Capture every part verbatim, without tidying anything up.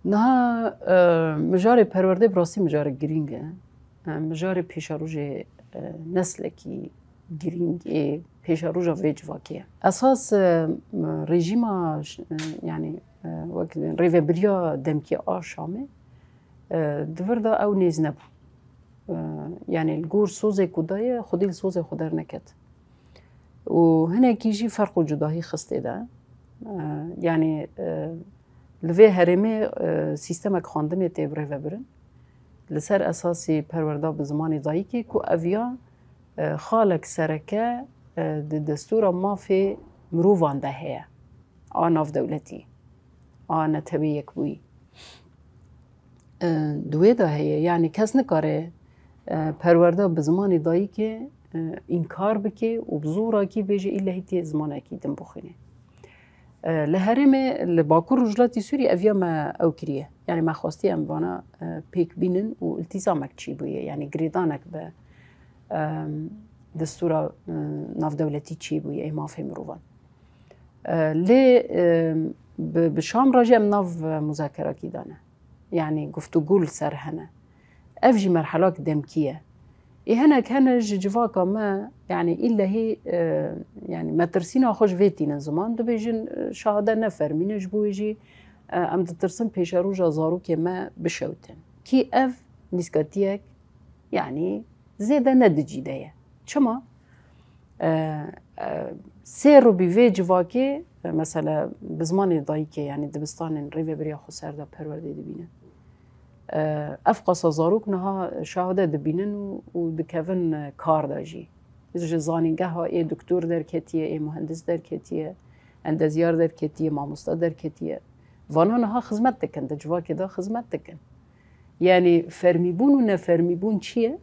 Niha e, mijarê perwerdê bi rastî mijarek girîng e. E, mijarê pêşerojê e, neslekî girîng ê pêşeroja vê civakê ye. Esas e, rejîma ş- e, yanî e, wek rêvebiriya demkî a Şamê e, di vir de ew nêz nebû. E, yanî li gor sozê ku daye, xwedî li sozê xwe derneket. Û hinekî jî ferq û cudahî xistê de. E, yanî e, li vê herêmê e, sîstemek xwendinê tê birêvebirin. Li ser esasî perwerda bi zimanê dayikê ku ev ya e, xalek sereke e, di destûra mafê mirovan de heye. A navdewletî, a Netewê Yekbûyî. E, di wê de heye, yanî kes nikare e, perwerda bi zimanê dayikê e, înkar bike û bi zorakî bêje îlehî tê zimanekî din bixwîne. E, li herêmê, li Bakur Rojhilatî Sûrî ev ya me ew kiriye. Yanî me xwestiye em vana e, pêk bînin û îltîzamek çêbûye, yanî girêdanek bi e, destûra e, navdewletî çêbûye ê mafê mirovan. E, lê e, bi, bi Şam re jî em nav e, muzakerakî dane. Yanî guftûgû li ser hene. Ev jî merhelak demkî ye. Ê hinek hene ji civaka me, yanî îlehî e, yanî metirsîna xwe ji vê tînin ziman, dibêjin e, şahade ne fermî ne, ji bo wê jî e, em ditirsin pêşeroja zarokê me bişewtin. Kî ev nîskatiyek yanî zêde ne di cî de ye. Çima? E, e, sê rûbî vê civakê, e, mesela bi zimanê dayikê, yanî dibistanên rêvebiriya xweser de perwerdê dibînin. E, ev qasa zarok niha şahade dibînin û, û dikevin e, kar de jî. Ji zanîngeha ê doktor derketiye, ê muhendis derketiye, endezyar derketiye, mamosta derketiye. Vana niha xizmet dikin, di civakê de xizmet dikin. Yanî fermîbûn û nefermîbûn çi ye?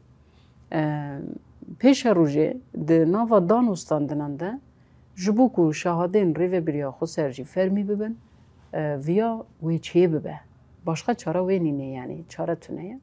E, pêşerojê di nava dan û standinan de ji bo ku şahadên rêvebiriya xweser jî fermî bibin, e, viya wê çêbibe. Başqa çare wê nîne, yanî çare tune ye.